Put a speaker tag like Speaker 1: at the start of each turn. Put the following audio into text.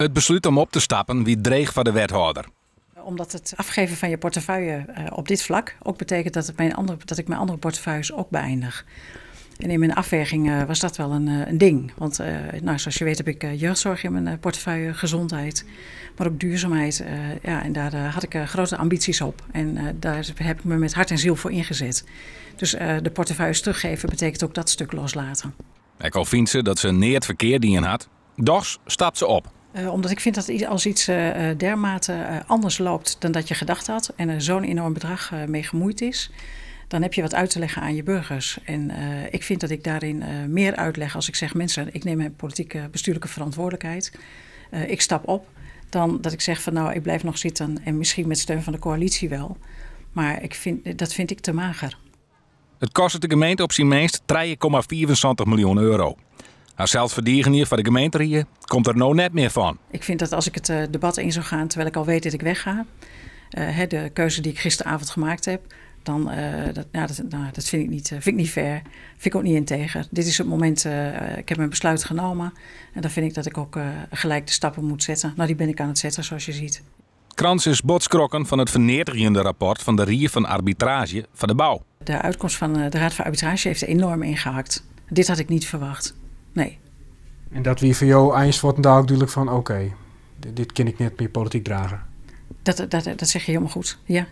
Speaker 1: It beslút om op te stappen wie dreech foar de wethâlder.
Speaker 2: Omdat het afgeven van je portefeuille op dit vlak ook betekent dat ik mijn andere portefeuilles ook beëindig. En in mijn afweging was dat wel een ding. Want nou, zoals je weet heb ik jeugdzorg in mijn portefeuille, gezondheid, maar ook duurzaamheid. Ja, en daar had ik grote ambities op. En daar heb ik me met hart en ziel voor ingezet. Dus de portefeuilles teruggeven betekent ook dat stuk loslaten.
Speaker 1: Ek al fynt se dat se neat ferkeard dien hat, dochs stapt se op.
Speaker 2: Omdat ik vind dat als iets dermate anders loopt dan dat je gedacht had en er zo'n enorm bedrag mee gemoeid is, dan heb je wat uit te leggen aan je burgers. En ik vind dat ik daarin meer uitleg als ik zeg: mensen, ik neem mijn politieke bestuurlijke verantwoordelijkheid. Ik stap op. Dan dat ik zeg van: nou, ik blijf nog zitten en misschien met steun van de coalitie wel. Maar dat vind ik te mager.
Speaker 1: It kostet de gemeente op syn minst 3,74 miljoen euro. Har selsferdigening foar de gemeenterie komt der no net mear fan.
Speaker 2: Ik vind dat als ik het debat in zou gaan terwijl ik al weet dat ik wegga, de keuze die ik gisteravond gemaakt heb, dan dat, nou, dat, nou, dat vind ik niet fair. Vind ik ook niet integer. Dit is het moment, ik heb mijn besluit genomen en dan vind ik dat ik ook gelijk de stappen moet zetten. Nou, die ben ik aan het zetten, zoals je ziet.
Speaker 1: Krans is bot skrokken fan it ferneatigjende rapport fan de Rie fan Arbitraazje foar de bou.
Speaker 2: De uitkomst van de Raad van Arbitrage heeft er enorm ingehakt. Dit had ik niet verwacht. Nee.
Speaker 3: En dat wie foar jo eins fuortendaliks dúdlik fan: oké, dit kin ik net mear polityk drage.
Speaker 2: Dat zeg je helemaal goed, ja.